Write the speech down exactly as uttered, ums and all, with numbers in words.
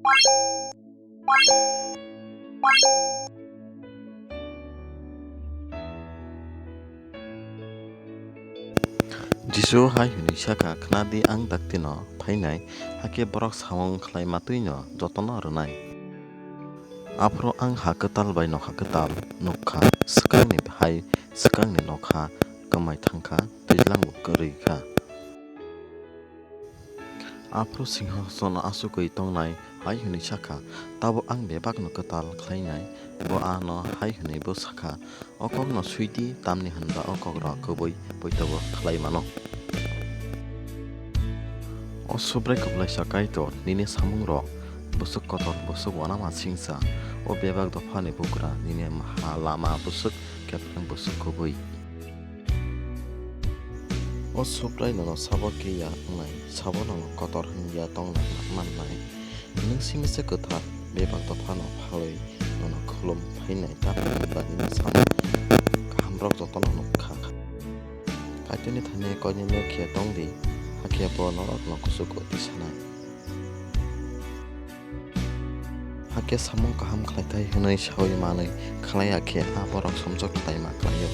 Jisu hai hwnwi sa kha, "Khna di, ang daktino phainai, hakhe borok samung khlaima twi'-no jotono rwnai." Aphuru ang ha kwtal bai nokha kwtal nuk kha, swkangni hai swkangni nokha kwmai thang kha, twijlang bo kwrwi kha. Aphuru singhasono achugwi tongnai hai hwnwi sa kha, "Tabuk ang bebakno kwtal khlainai." Bo ano hai hwnwibo sa kha, "O kokno swi di, tamni hwn ba o kokrok kubui poitobo khlai mano." O Subrai kwplaisa Kaitor, nini samungrok bwswk kotor, bwswk uanama singcha. O bebak dophani bugra, nini ha lama bwswk kepleng, bwswk kubui. O Subrai nono sabo khe ya wngnai, sabo nono kotor hwn ya tongna mannai. Nwng simi se kwthar, bebak dophano phalwi nono khulum phainai, tamni hwn ba nini samung kahamrok jotono nuk kha. Kaitorni thani koinwi no khe tong di, hakhe bo norokno kuchugo tisanai. Hakhe samung kaham khlaithai hwnwi saui manwi khlai ya khe, a borok somjak khlaima khlaio.